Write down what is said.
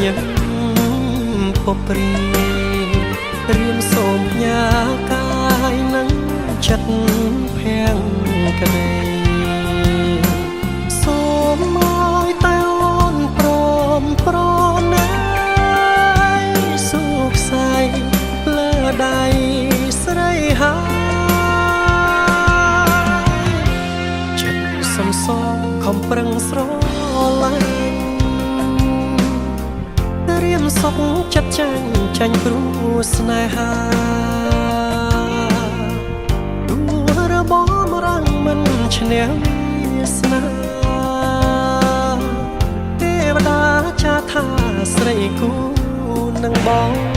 ញឹមពព្រីរៀមសូមផ្ញើកាយនិងចិត្តភាំងក្តីសូមឲ្យតែអូនព្រមប្រណីសុខសៃលើដៃស្រីហើយចិត្តសំសងខំប្រឹងស្រឡាញ់រៀមសុខចិត្តចាញ់ចាញ់ព្រោះស្នេហាទោះរបមរាំងមិនឈ្នះវាសនាទេវតាចាថាស្រីគូនឹងបង។